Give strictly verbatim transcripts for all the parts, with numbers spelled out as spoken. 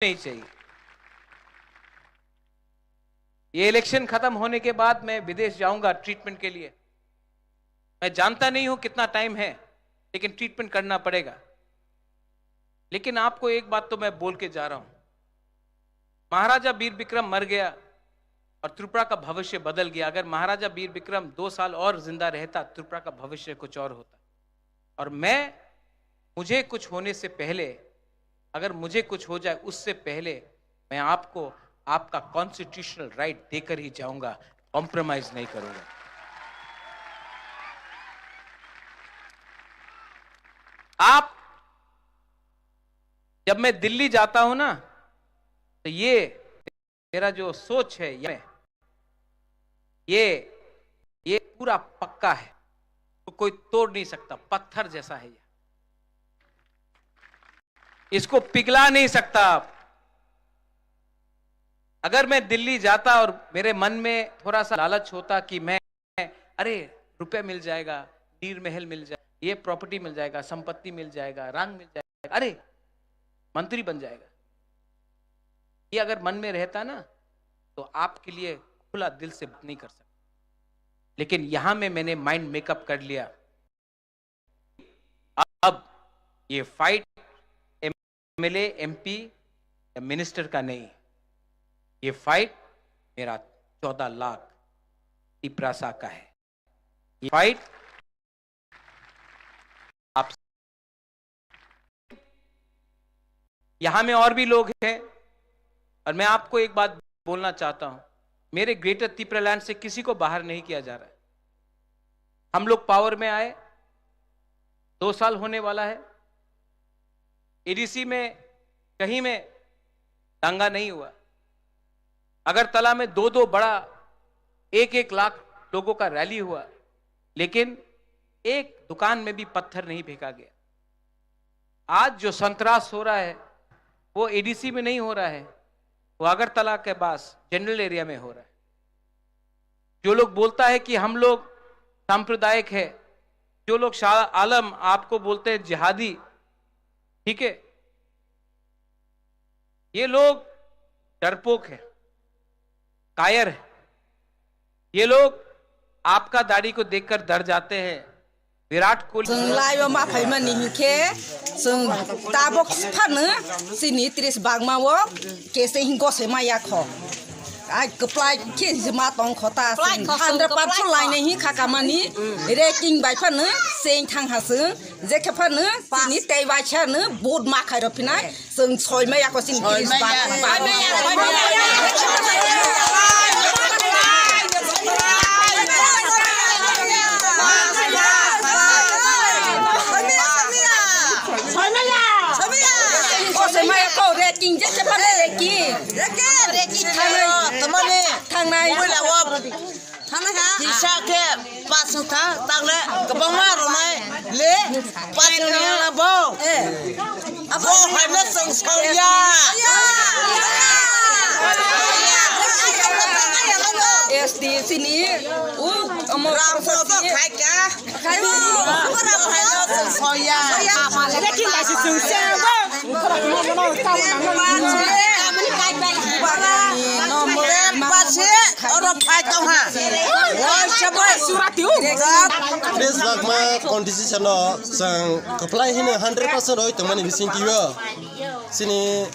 नहीं चाहिए। ये इलेक्शन खत्म होने के बाद मैं विदेश जाऊंगा ट्रीटमेंट के लिए। मैं जानता नहीं हूं कितना टाइम है, लेकिन ट्रीटमेंट करना पड़ेगा। लेकिन आपको एक बात तो मैं बोल के जा रहा हूं, महाराजा वीर विक्रम मर गया और त्रिपुरा का भविष्य बदल गया। अगर महाराजा वीर विक्रम दो साल और जिंदा रहता, त्रिपुरा का भविष्य कुछ और होता। और मैं, मुझे कुछ होने से पहले, अगर मुझे कुछ हो जाए, उससे पहले मैं आपको आपका कॉन्स्टिट्यूशनल राइट देकर ही जाऊंगा, कॉम्प्रोमाइज नहीं करूंगा। आप, जब मैं दिल्ली जाता हूं ना, तो ये मेरा जो सोच है, ये, ये, ये पूरा पक्का है, तो कोई तोड़ नहीं सकता, पत्थर जैसा है ये, इसको पिघला नहीं सकता आप। अगर मैं दिल्ली जाता और मेरे मन में थोड़ा सा लालच होता कि मैं, अरे, रुपया मिल जाएगा, नीर महल मिल जाए, ये प्रॉपर्टी मिल जाएगा, संपत्ति मिल जाएगा, रंग मिल जाएगा, अरे, मंत्री बन जाएगा, ये अगर मन में रहता ना, तो आपके लिए खुला दिल से बात नहीं कर सकता। लेकिन यहां में मैंने माइंड मेकअप कर लिया। अब ये फाइट एमएलए, एमपी या मिनिस्टर का नहीं, ये फाइट मेरा चौदह लाख तिपरासा का है। ये फाइट आप, यहां में और भी लोग हैं, और मैं आपको एक बात बोलना चाहता हूं, मेरे ग्रेटर तिपरालैंड से किसी को बाहर नहीं किया जा रहा है। हम लोग पावर में आए, दो साल होने वाला है, एडीसी में कहीं में दंगा नहीं हुआ। अगरतला में दो दो बड़ा, एक एक लाख लोगों का रैली हुआ, लेकिन एक दुकान में भी पत्थर नहीं फेंका गया। आज जो संतरास हो रहा है, वो एडीसी में नहीं हो रहा है, वो अगरतला के पास जनरल एरिया में हो रहा है। जो लोग बोलता है कि हम लोग सांप्रदायिक है, जो लोग शाह आलम आपको बोलते हैं जिहादी, ठीक है, ये लोग डरपोक है, कायर है। ये लोग आपका दाढ़ी को देखकर डर जाते हैं। विराट Kohli Chwng lai o ma phaimani hinkhe chwng tabok phano chini tris bagma o kese hingo se maya kho. Ai kwplai khe jima tong kho ta. Kwplai kho, hundred percent kwplai kho. Lainai hi kha kamani, ranking bai phano cheng thang ha chwng. Je khe phano chini tei bai phano vote ma khai rw phinai. Chwng soi maya ko chini soi maya. Soi maya ko ranking je se pha ranking. Ranking. Thangnai. Thangnai. Kisa khe pas wngkha, tangle kwbangma rwnai le pas wngya na bo. Bo hai no chwng songya. S T chini, u, omo Ram photo khai ka. Khai bo. Bo hai no chwng songya. Lekin bai se chwng se bo. Oro phai tong ha. Wai sabai. Please, bagma constitution no chwng kwplai hino hundred percent roi tongmani bising tio. Chini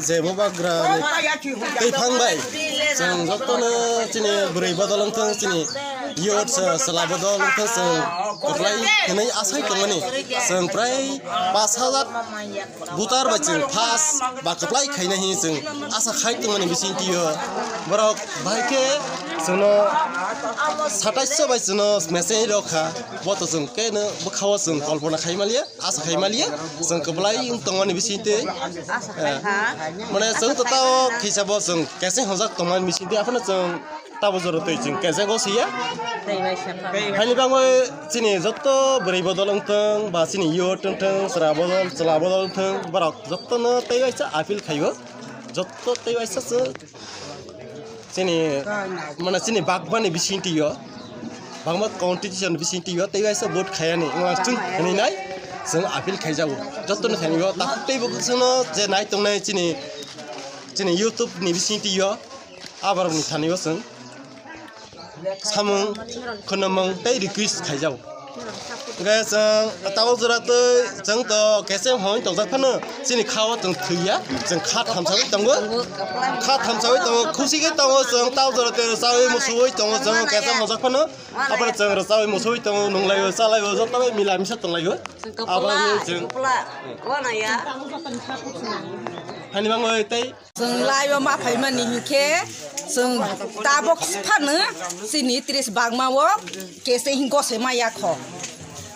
je bubagra ni tei phang bai chwng jotono chini bwrwi bodol wngthang, chini youth, chwla bodol wngthang, chwng kwplai hinwi asai tongmani. Chwng prai pas hajar voter bai chwng pass ba kwplai khaina hi chwng asa khai tongmani bising tio. Borok bai khe chwngno satais bai chwngno message rok kha, bo to chwng khe no bwkhao chwng kolpona khai maliya, asa khai maliya, chwng kwplai wng tongmani bising twi. Asa khai kha. Mane chwng to tao khisa bo chwng kese hojak tongmani bising twi, aphano chwng tabo joro twi chwng kese go siya. Tei bai sa pha. Haini bangwi chini jotto bwrwi bodol wngthang ba chini youth wngthang, chwla bodol, chwla bodol wngthang, borok jottono tei waisa appeal khaibo. Jotto tei waisa se chini, mane chini bagmani bising tio, bagma constitution bising tio, tei waisa vote khayani wnglang chwng hinwi nai chwng appeal khaijago. Jottono thani o takhuk tei bo chwngno je nai tongnai chini Chini YouTube ni bisingtwi o aborokni thani o chwng samung khwnamung tei request khaijao. Hwnkhe chwng tabuk jora tei chwng to kesem hwnwi tongjak phano chini kha o chwng thwiya, chwng kha thamsawi tongo, kha thamsawi tongo, khusi khe tongo chwng tabuk jora tei rwchawi musuwi tongo chwng kesem hwnjak phano. Aboni chwng rwchawi musuwi tongo, nunglaio, chalaio, joto bai mila misa tonglaio. Aboni chwng. Hani bangwi tei. Chwng laio ma phaimani hinkhe chwng tabuk phano chini tris bangma o kese hin gose ma yakho.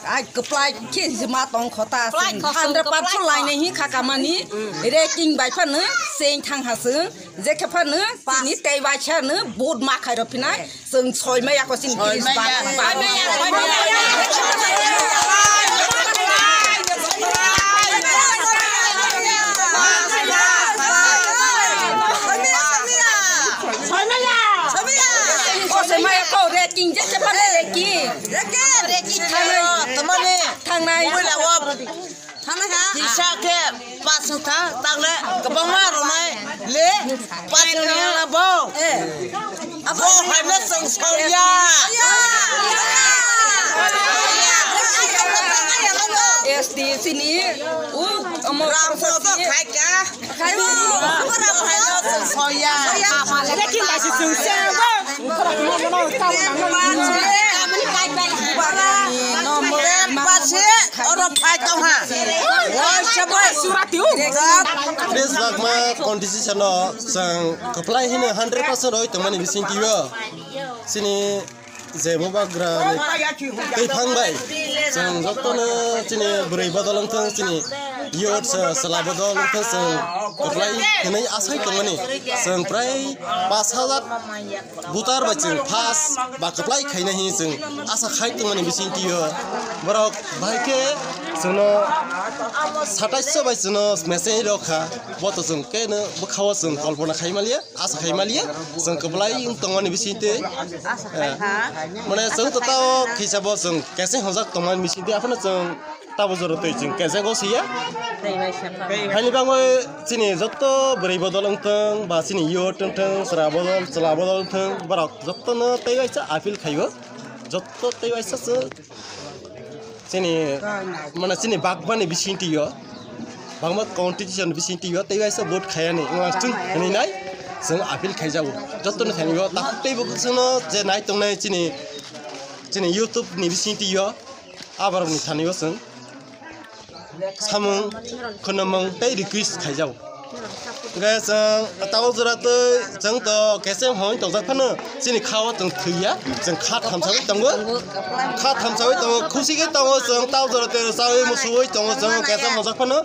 Ai kwplai khe ma tongkho ta chwng hundred percent lainai hin khakamani reking bai phano chwng thang ha chwng. Jekhe phano chini tei waisa no vote ma khairok phinai, chwng soi maya ko chini tris ba. Soi maya ko reking, jekhe phano reking. Thangnai. Thangnai ha? Kisa khe pas wngkha, takle kwbangma rwnai le pas wngya na bo. Bo hai no chwng songya. S D C ni, u, omo ram so to khai ka. Khai bo, bo ram khai no chwng songya. Lekin ba si chwng songya. Bes bagma condition o chwng kwplai hino hundred percent roi tongmani bisingtwi o chini je bubagra ni tei phang bai chwng jotono chini bwrwi bodol wngthang, chini youth chwla bodol wngthang, chwng kwplai hinwi asai tongmani chwng prai pas hajar voter bai chwng pass ba kwplai khaina hi chwng asa khai tongmani bisingtwi o. Borok bahai khe chwngno satais bai chwngno message rok kha, bo to chwng khe no bwkha o chwng kolpona khai maliya, asa khai maliya, chwng kwplai wng tongmani bisingtwi. Mane chwng to tao khisa bo chwng keseng hojak tongmani bisingtwi, aphano chwng tabo jora twi chwng keseng go siya. Haini bangwi chini joto bwrwi bodol wngthang ba chini youth wngthang, chwla bodol, chwla bodol wngthang, borok jotono tei waisa appeal khaibo. Joto tei waisa se chini, mane chini bagmani bisingtwi o, bagma constitution bisingtwi o tei waisa vote khayani wng chwng hinwi nai chwng appeal khaijago. Jotono thani o takhuk tei bo chwngno je nai tongnai chini, chini YouTube ni bisingtwi o. Aborokni thani o chwng samung khwnamung tei request khaijao. Hwnkhe chwng tabuk jora tei chwng to kesem hwnwi tongjak phano chini kha o chwng thwiya, chwng kha thamsawi tongo, kha thamsawi tongo, khusi khe tongo chwng tabuk jora tei rwchawi musuwi tongo chwng kesem hwnjak phano.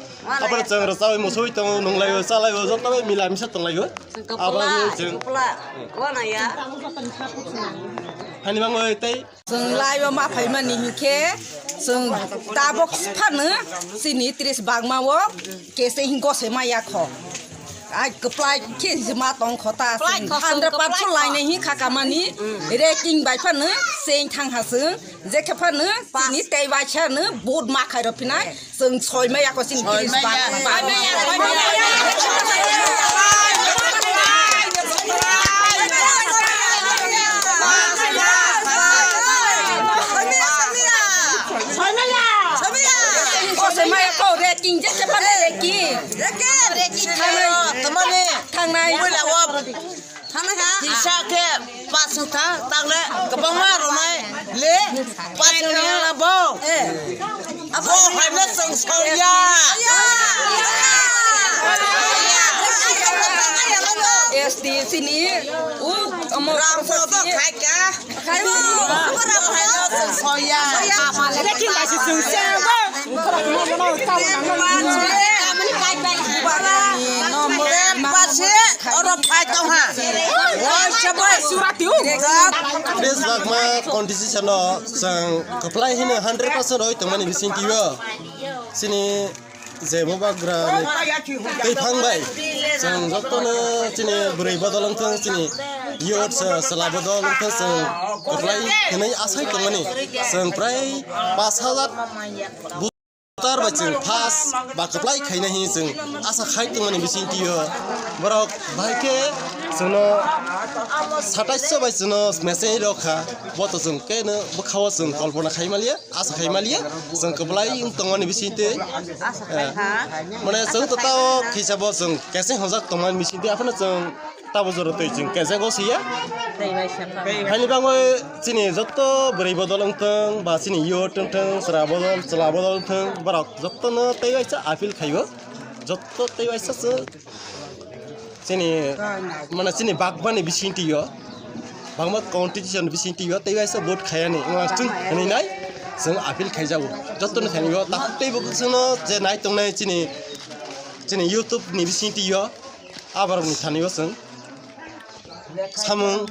Aboni chwng rwchawi musuwi tongo, nunglaio, chalaio, joto bai mila misa tonglaio. Aboni chwng hani bangwi tei. Chwng laio ma phaimani hinkhe chwng tabuk phano chini tris bagma o kese hin gose ma yakho. Ai kwplai khe ma tongkho ta chwng hundred percent lainai hin khakamani reking bai phano chwng thang ha chwng, jekhe phano chini tei waisa no vote ma khairok phinai. Chwng soi maya ko chini tris ba. Soi maya ko reking, jekhe phano reking. Thangnai. Kisa khe pas wngkha, takle kwbangma rwnai le pas wngya na bo. Bo hai no chwng songya. S D C ni, u, omo ram so to khai ka. Khai bo, bo ram khai no chwng songya. Lekin ba si chwng songya. Oro phai tong ha. Oi, sabo. Surati u. Bes bagma condition o chwng kwplai hino hundred percent roi tongmani bisingtwi o. Chini je bubagra ni tei phang bai chwng jotono chini bwrwi bodol wngthang, chini youth chwla bodol wngthang, chwng kwplai hinwi asai tongmani chwng prai pas hajar Tar bai chwng first ba kwplai khaina hi chwng asa khai tongmani bising tio. Borok bai khe chwngno satais bai chwngno message rok kha. Bo to chwng khe no bwkhao chwng kolpona khai maliya, asa khai maliya. Chwng kwplai wng tongmani bising twi. Mane chwng to tao khisa bo chwng keseng hojak tongmani bising twi. Aphano chwng tabo jora twi chwng keseng go siya. Tei bai sa kha. Haini bangwi chini jotto bwrwi bodol wngthwng, ba chini youth wngthwng, chwla bodol, chwla bodol wngthwng, borok jottono tei waisa appeal khaio. Jotto tei waisa se chini, mane chini bagbani bising tio, bagma constitution bising tio, tei waisa vote khayani wngthwng hinwi nai chwng appeal khaijago. Jottoni thani o takhuk tei bo chwngno je nai tongnai chini, chini YouTube ni bising tio, aborokni thani o chwng samung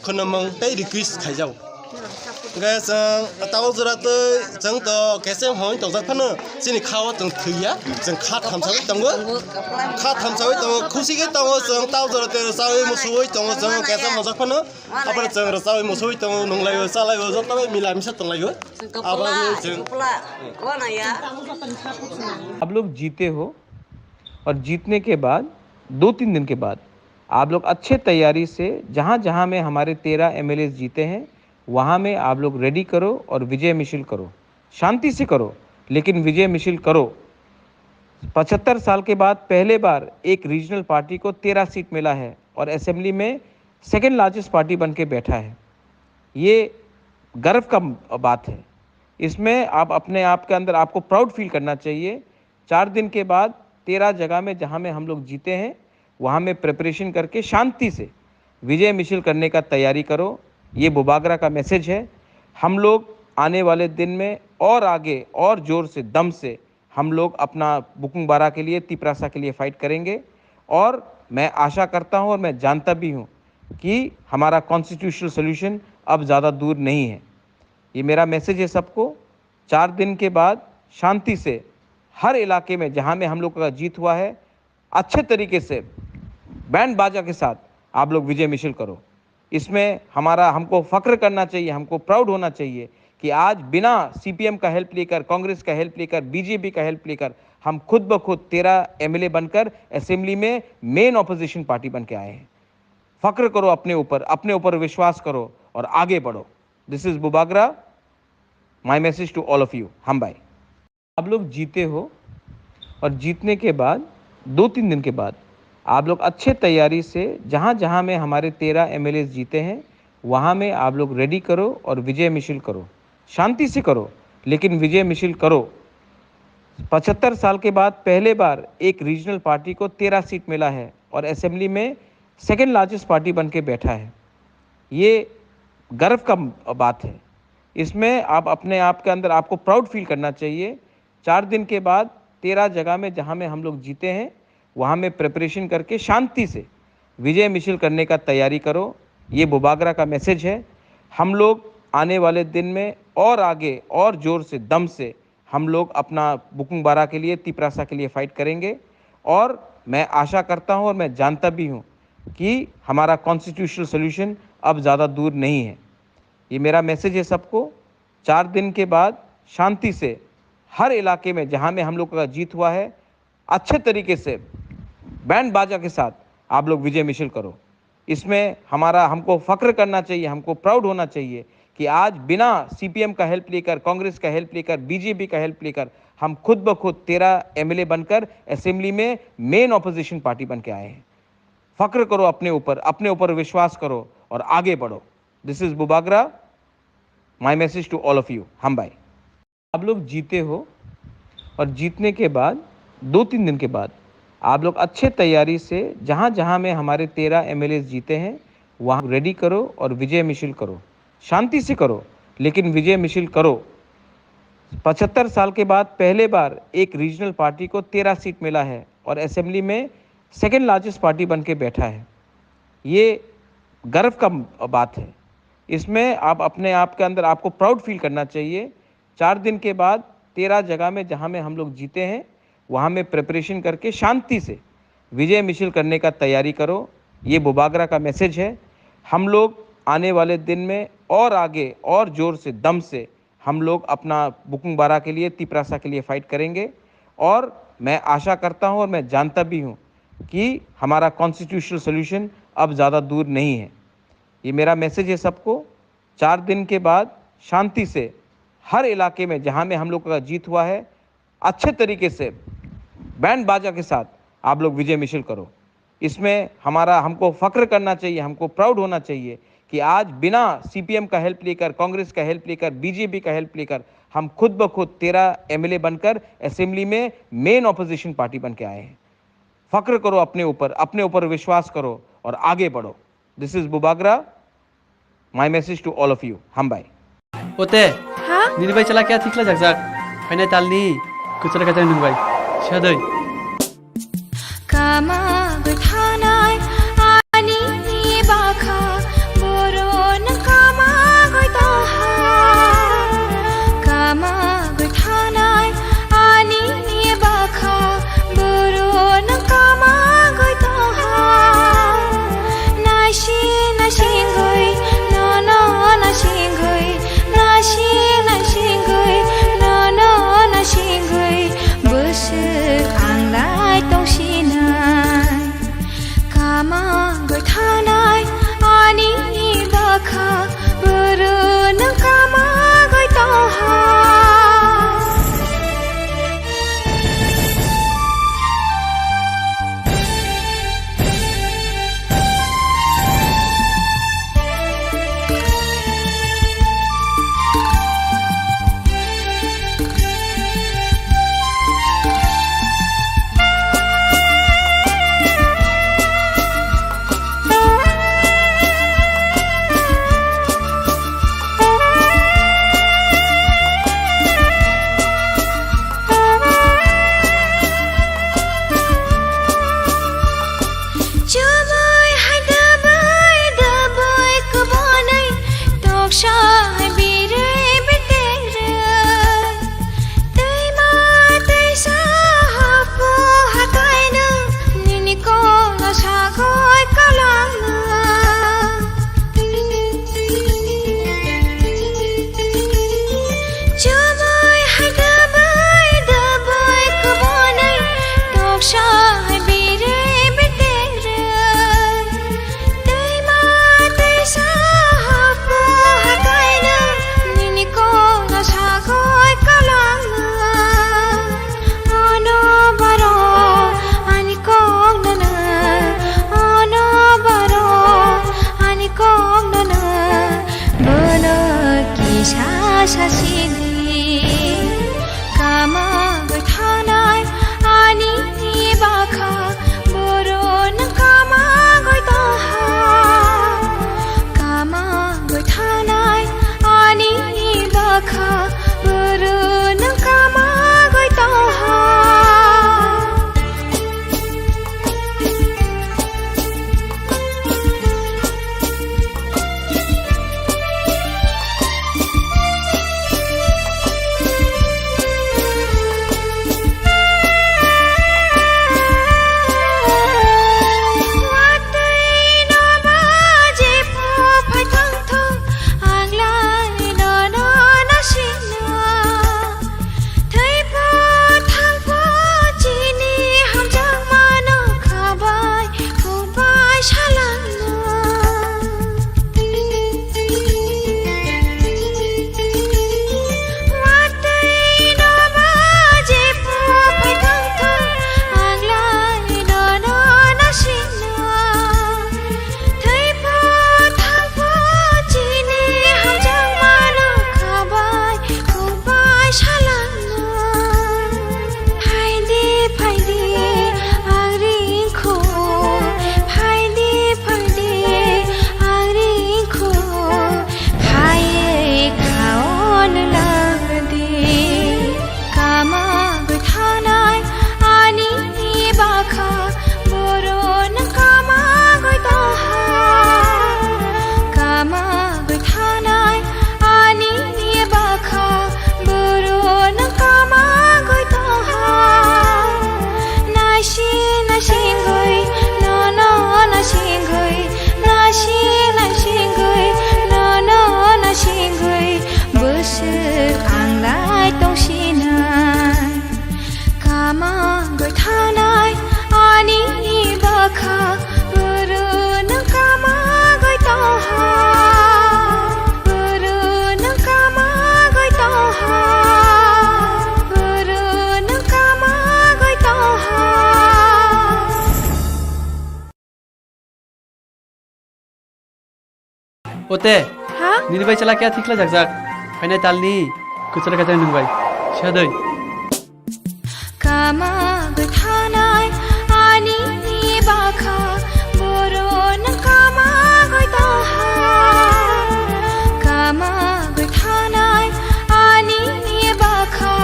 khwnamung tei request khaijao. Hwnkhe chwng tabuk jora twi chwng to keseng hwn tongjak phano chini kha o chwng thwiya, chwng kha thamsawi tongo, kha thamsawi tongo, khusi khe tongo chwng tabuk jora twi rwchawi musuwi tongo chwng keseng hwnjak phano, aphano chwng rwchawi musuwi tongo, nunglaio, chalaio, joto bai mila misa tonglaio. Abo chwng आप लोग जीते हो और जीतने के बाद दो तीन दिन के बाद आप लोग अच्छे तैयारी से जहाँ जहाँ में हमारे तेरह एमएलए जीते हैं, वहाँ में आप लोग रैली करो और विजय मिছিল करो। शांति से करो, लेकिन विजय मिছিল करो। पचहत्तर साल के बाद पहले बार एक रीजनल पार्टी को तेरह सीट मिला है और असेंबली में सेकंड लार्जेस्ट पार्टी बन के बैठा है। ये गर्व का बात है। इसमें आप अपने आप के अंदर आपको प्राउड फील करना चाहिए। चार दिन के बाद तेरह जगह में जहाँ में हम लोग जीते हैं, वहाँ में प्रिपरेशन करके शांति से विजय मिছিল करने का तैयारी करो। ये बुबागरा का मैसेज है। हम लोग आने वाले दिन में और आगे और जोर से, दम से हम लोग अपना बुकुंग बारा के लिए, तिपरासा के लिए फाइट करेंगे। और मैं आशा करता हूँ और मैं जानता भी हूँ कि हमारा कॉन्स्टिट्यूशनल सॉल्यूशन अब ज़्यादा दूर नहीं है। ये मेरा मैसेज है सबको। चार दिन के बाद शांति से हर इलाके में जहाँ में हम लोग का जीत हुआ है, अच्छे तरीके से बैंड बाजा के साथ आप लोग विजय मिছিল करो। इसमें हमारा, हमको फख्र करना चाहिए, हमको प्राउड होना चाहिए कि आज बिना सीपीएम का हेल्प लेकर, कांग्रेस का हेल्प लेकर, बीजेपी का हेल्प लेकर हम खुद ब खुद तेरह एमएलए बनकर असेंबली में मेन ऑपोजिशन पार्टी बन के आए हैं। फख्र करो अपने ऊपर, अपने ऊपर विश्वास करो और आगे बढ़ो। This is Bubagra. My message to all of you. Hambai. आप लोग जीते हो और जीतने के बाद दो तीन दिन के बाद आप लोग अच्छे तैयारी से जहाँ जहाँ में हमारे तेरह एमएलए जीते हैं, वहाँ में आप लोग रैली करो और विजय मिছিল करो। शांति से करो, लेकिन विजय मिছিল करो। पचहत्तर साल के बाद पहले बार एक रीजनल पार्टी को तेरह सीट मिला है और असेंबली में सेकंड लार्जेस्ट पार्टी बन के बैठा है। ये गर्व का बात है। इसमें आप अपने आप के अंदर आपको प्राउड फील करना चाहिए। चार दिन के बाद तेरह जगह में जहाँ में हम लोग जीते हैं, वहाँ में प्रिपरेशन करके शांति से विजय मिছিল करने का तैयारी करो। ये बुबागरा का मैसेज है। हम लोग आने वाले दिन में और आगे और जोर से, दम से हम लोग अपना बुकुंग बारा के लिए, तिपरासा के लिए फाइट करेंगे। और मैं आशा करता हूँ और मैं जानता भी हूँ कि हमारा कॉन्स्टिट्यूशनल सॉल्यूशन अब ज़्यादा दूर नहीं है। ये मेरा मैसेज है सबको। चार दिन के बाद शांति से हर इलाके में जहाँ में हम लोग का जीत हुआ है, अच्छे तरीके से बैंड बाजा के साथ आप लोग विजय मिছিল करो। इसमें हमारा, हमको फख्र करना चाहिए, हमको प्राउड होना चाहिए कि आज बिना सीपीएम का हेल्प लेकर, कांग्रेस का हेल्प लेकर, बीजेपी का हेल्प लेकर हम खुद ब खुद तेरह एमएलए बनकर असेंबली में मेन ऑपोजिशन पार्टी बन के आए हैं। फख्र करो अपने ऊपर, अपने ऊपर विश्वास करो और आगे बढ़ो। This is Bubagra. My message to all of you. Hambai. आप लोग जीते हो और जीतने के बाद दो तीन दिन के बाद आप लोग अच्छे तैयारी से जहाँ जहाँ में हमारे तेरह एमएलए जीते हैं, वहाँ रैली करो और विजय मिছিল करो। शांति से करो, लेकिन विजय मिছিল करो। पचहत्तर साल के बाद पहले बार एक रीजनल पार्टी को तेरह सीट मिला है और असेंबली में सेकंड लार्जेस्ट पार्टी बन के बैठा है। ये गर्व का बात है। इसमें आप अपने आप के अंदर आपको प्राउड फील करना चाहिए। चार दिन के बाद तेरह जगह में जहाँ में हम लोग जीते हैं, वहाँ में प्रिपरेशन करके शांति से विजय मिছিল करने का तैयारी करो। ये बुबागरा का मैसेज है। हम लोग आने वाले दिन में और आगे और जोर से, दम से हम लोग अपना बुकुंग बारा के लिए, तिपरासा के लिए फाइट करेंगे। और मैं आशा करता हूं और मैं जानता भी हूं कि हमारा कॉन्स्टिट्यूशनल सॉल्यूशन अब ज़्यादा दूर नहीं है। ये मेरा मैसेज है सबको। चार दिन के बाद शांति से हर इलाके में जहां में हम लोग का जीत हुआ है, अच्छे तरीके से बैंड बाजा के साथ आप लोग विजय मिशेल करो। इसमें हमारा, हमको फख्र करना चाहिए, हमको प्राउड होना चाहिए कि आज बिना सीपीएम का हेल्प लेकर, कांग्रेस का हेल्प लेकर, बीजेपी का हेल्प लेकर हम खुद ब खुद तेरह एमएलए बनकर असेंबली में मेन ऑपोजिशन पार्टी बन के आए हैं। फख्र करो अपने ऊपर, अपने ऊपर विश्वास करो और आगे बढ़ो। This is Bubagra. My message to all of you. Hambai. Ote. Ha? Nini bai chala kya thikla jak jak. Phainai talni. Kuchara kajang nung bai. Sadai. Kama gwi thanai ani bakha, boro no kama gwi tongha. Kama gwi thanai ani bakha, boro no kama gwi tongha. Nasi nasingwi, no no nasingwi, nasi nasingwi, no no nasingwi, bwswk ang lai tongsinai. Kama gwi thanai ani bakha, boro no kama gwi tongha. Chumui hai dubui dubui kubunui, toksa hai birui bitingrui. Twima twisa hapu hakaino, nini kono sagoi kolangno. Chumui hai dubui dubui kubunui, toksa hai birui bitingrui. Twima twisa hapu hakaino, nini kono sagoi kolangno. Ono baro ani kok nono, ono baro ani kok nono, bono kisa sasidi. Kama gwi thanai ani bakha, boro no kama gwi tongha. Kama gwi thanai ani bakha, boro no kama gwi tongha. Pote. Ha? Nini bai chala kya thikla jak jak. Phainai talni. Kuchara kajang nung bai. Sadoi. Kama gwi thanai ani bakha, boro nang kama gwi tongha. Kama gwi thanai ani bakha,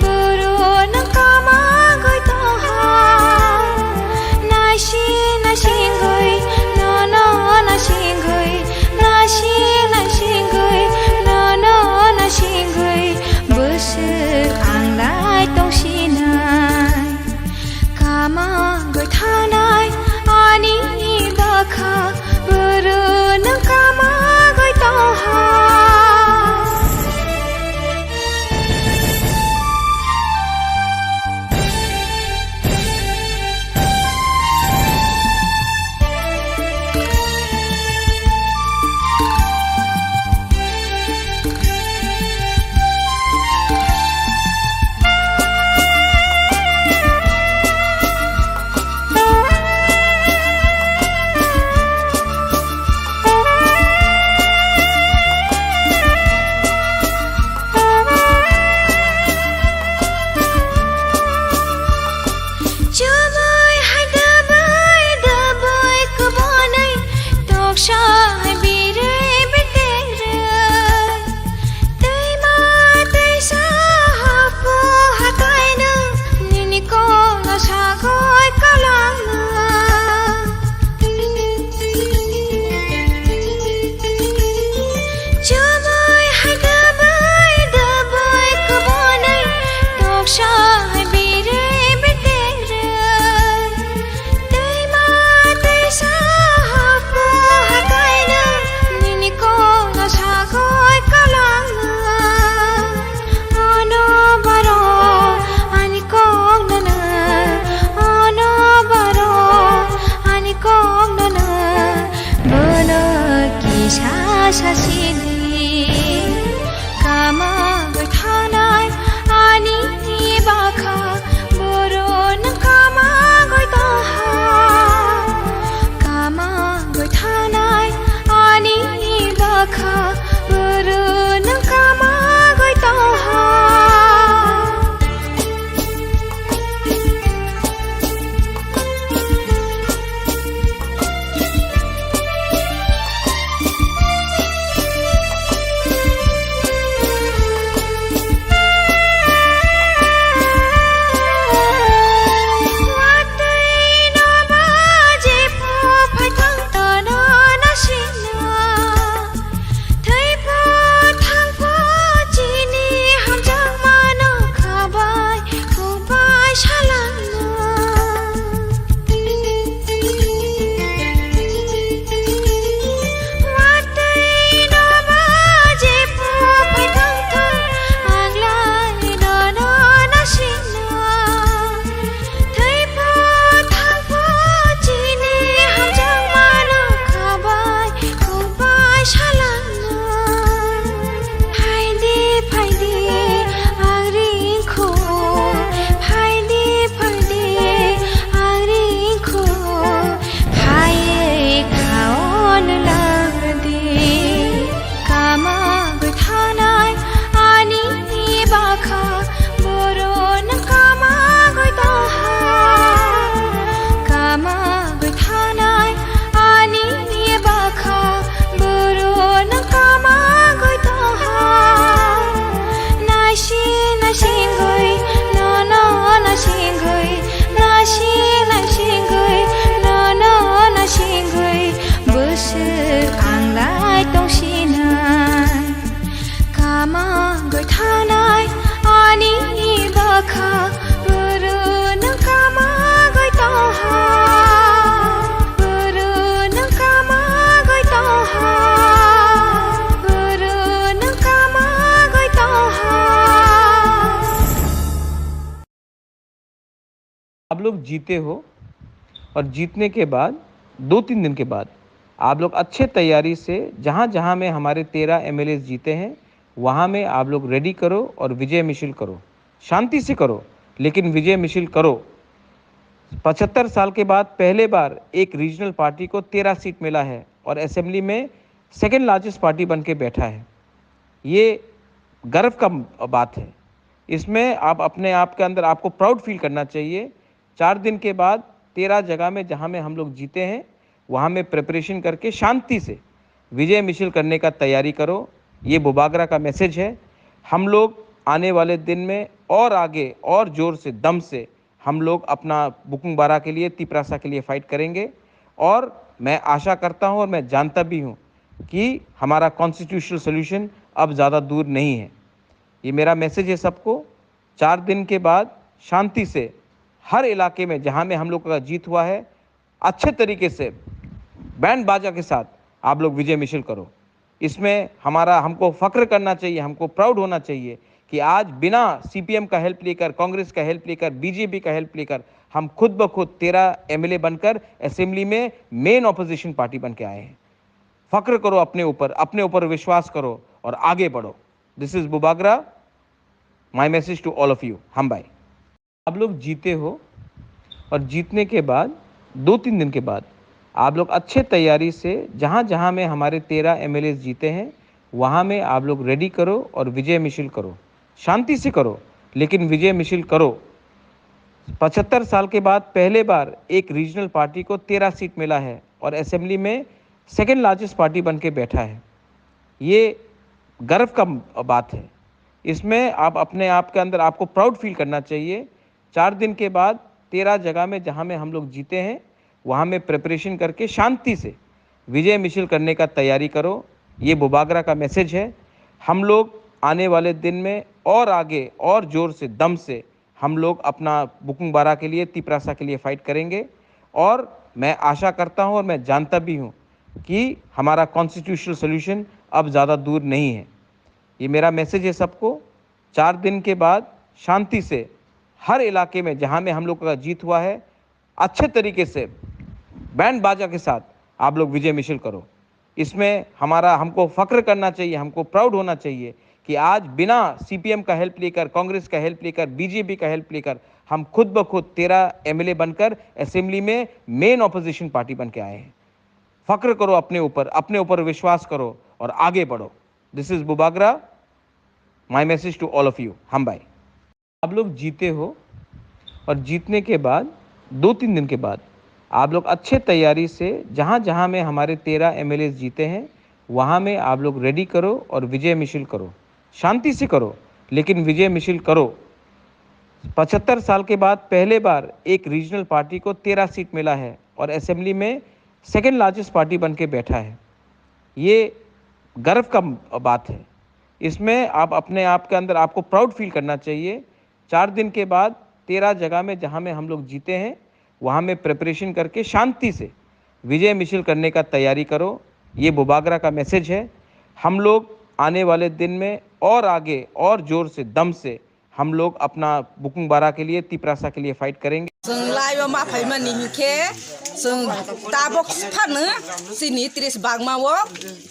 boro nang kama gwi tongha. Nasi nasingwi, nono nasingwi, nasi nasingwi, nono nasingwi, bwswk ang lai tongsinai. Kama gwi thanai ani bakha, boro nang kama gwi tongha. Chumui hai dubui dubui kubunui toksa hai birui biterui. Twima twisa hapu hataino nini kolo sagoi kolangma. Chumui hai dubui dubui kubunui toksa hai birui biterui. Twima twisa hapu hataino nini kolo sagoi kolangma. Ono baro ani kok nana, ono baro ani kok nana, bono kisa sasidi. Kama gwi thanai ani bakha, boro nang kama gwi tongha. Kama gwi thanai ani bakha, boro nang kama gwi tongha. Thwipho thangpho chini hamjakmano khabai, khubai salangno. Watwi no ba jepho phaithangthong, ang lai nono nasingnai. Thwipho thangpho chini hamjakmano khabai, khubai salangno. Phaidi, phaidi, ang ringkho. Phaidi, phaidi, ang ringkho. Phaiwi khaon lagdi. Kama gwi thanai ani bakha, boro nang kama gwi tongha. Kama gwi thanai ani bakha, boro nang kama gwi tongha. Nasi nasingwi, nono nasingwi, nasi nasingwi, nono nasingwi, bwswk ang lai tongsinai. Kama gwi thanai ani bakha, boro nang kama gwi tongha. Boro nang kama gwi tongha. Boro nang kama gwi tongha. आप लोग जीते हो और जीतने के बाद दो तीन दिन के बाद आप लोग अच्छे तैयारी से जहाँ जहाँ में हमारे तेरह एमएलए जीते हैं, वहाँ में आप लोग रैली करो और विजय मिছিল करो, शांति से करो, लेकिन विजय मिছিল करो। पचहत्तर साल के बाद पहले बार एक रीजनल पार्टी को तेरह सीट मिला है और असेंबली में सेकंड लार्जेस्ट पार्टी बन के बैठा है। ये गर्व का बात है। इसमें आप अपने आप के अंदर आपको प्राउड फील करना चाहिए। चार दिन के बाद तेरह जगह में जहाँ में हम लोग जीते हैं, वहाँ में प्रिपरेशन करके शांति से विजय मिशिल करने का तैयारी करो। ये बुबागरा का मैसेज है। हम लोग आने वाले दिन में और आगे और जोर से, दम से हम लोग अपना बुकुंग बारा के लिए, तिपरासा के लिए फाइट करेंगे। और मैं आशा करता हूँ और मैं जानता भी हूँ कि हमारा कॉन्स्टिट्यूशनल सॉल्यूशन अब ज़्यादा दूर नहीं है। ये मेरा मैसेज है सबको। चार दिन के बाद शांति से हर इलाके में जहाँ में हम लोग का जीत हुआ है, अच्छे तरीके से बैंड बाजा के साथ आप लोग विजय मिशिल करो। इसमें हमारा, हमको फख्र करना चाहिए, हमको प्राउड होना चाहिए कि आज बिना सीपीएम का हेल्प लेकर, कांग्रेस का हेल्प लेकर, बीजेपी का हेल्प लेकर हम खुद ब खुद तेरह एमएलए बनकर असेंबली में मेन ऑपोजिशन पार्टी बन के आए हैं। फख्र करो अपने ऊपर, अपने ऊपर विश्वास करो और आगे बढ़ो। This is Bubagra. My message to all of you. Hambai. आप लोग जीते हो और जीतने के बाद दो तीन दिन के बाद आप लोग अच्छे तैयारी से जहाँ जहाँ में हमारे तेरह एमएलए जीते हैं, वहाँ में आप लोग रेडी करो और विजय मिशिल करो, शांति से करो, लेकिन विजय मिशिल करो। पचहत्तर साल के बाद पहले बार एक रीजनल पार्टी को तेरह सीट मिला है और असेंबली में सेकंड लार्जेस्ट पार्टी बन के बैठा है। ये गर्व का बात है। इसमें आप अपने आप के अंदर आपको प्राउड फील करना चाहिए। चार दिन के बाद तेरह जगह में जहाँ में हम लोग जीते हैं, वहाँ में प्रिपरेशन करके शांति से विजय मिशिल करने का तैयारी करो। ये बुबागरा का मैसेज है। हम लोग आने वाले दिन में और आगे और जोर से, दम से हम लोग अपना बुकुंग बारा के लिए, तिपरासा के लिए फाइट करेंगे। और मैं आशा करता हूँ और मैं जानता भी हूँ कि हमारा कॉन्स्टिट्यूशनल सॉल्यूशन अब ज़्यादा दूर नहीं है। ये मेरा मैसेज है सबको। चार दिन के बाद शांति से हर इलाके में जहाँ में हम लोग का जीत हुआ है, अच्छे तरीके से बैंड बाजा के साथ आप लोग विजय मिशिल करो। इसमें हमारा, हमको फख्र करना चाहिए, हमको प्राउड होना चाहिए कि आज बिना सीपीएम का हेल्प लेकर, कांग्रेस का हेल्प लेकर, बीजेपी का हेल्प लेकर हम खुद ब खुद तेरह एमएलए बनकर असेंबली में मेन ऑपोजिशन पार्टी बन के आए हैं। फख्र करो अपने ऊपर, अपने ऊपर विश्वास करो और आगे बढ़ो। This is Bubagra. My message to all of you. Hambai. आप लोग जीते हो और जीतने के बाद दो तीन दिन के बाद आप लोग अच्छे तैयारी से जहाँ जहाँ में हमारे तेरह एमएलए जीते हैं, वहाँ में आप लोग रेडी करो और विजय मिशिल करो, शांति से करो, लेकिन विजय मिशिल करो। पचहत्तर साल के बाद पहले बार एक रीजनल पार्टी को तेरह सीट मिला है और असेंबली में सेकंड लार्जेस्ट पार्टी बन के बैठा है। ये गर्व का बात है। इसमें आप अपने आप के अंदर आपको प्राउड फील करना चाहिए। चार दिन के बाद तेरह जगह में जहाँ में हम लोग जीते हैं, वहाँ में प्रिपरेशन करके शांति से विजय मिशिल करने का तैयारी करो। ये बुबागरा का मैसेज है। हम लोग आने वाले दिन में और आगे और जोर से, दम से हम लोग अपना बुकुंग बारा के लिए, तिपरासा के लिए फाइट करेंगे। Chwng lai o ma phaimani hinkhe chwng tabok phano chini tris bagma o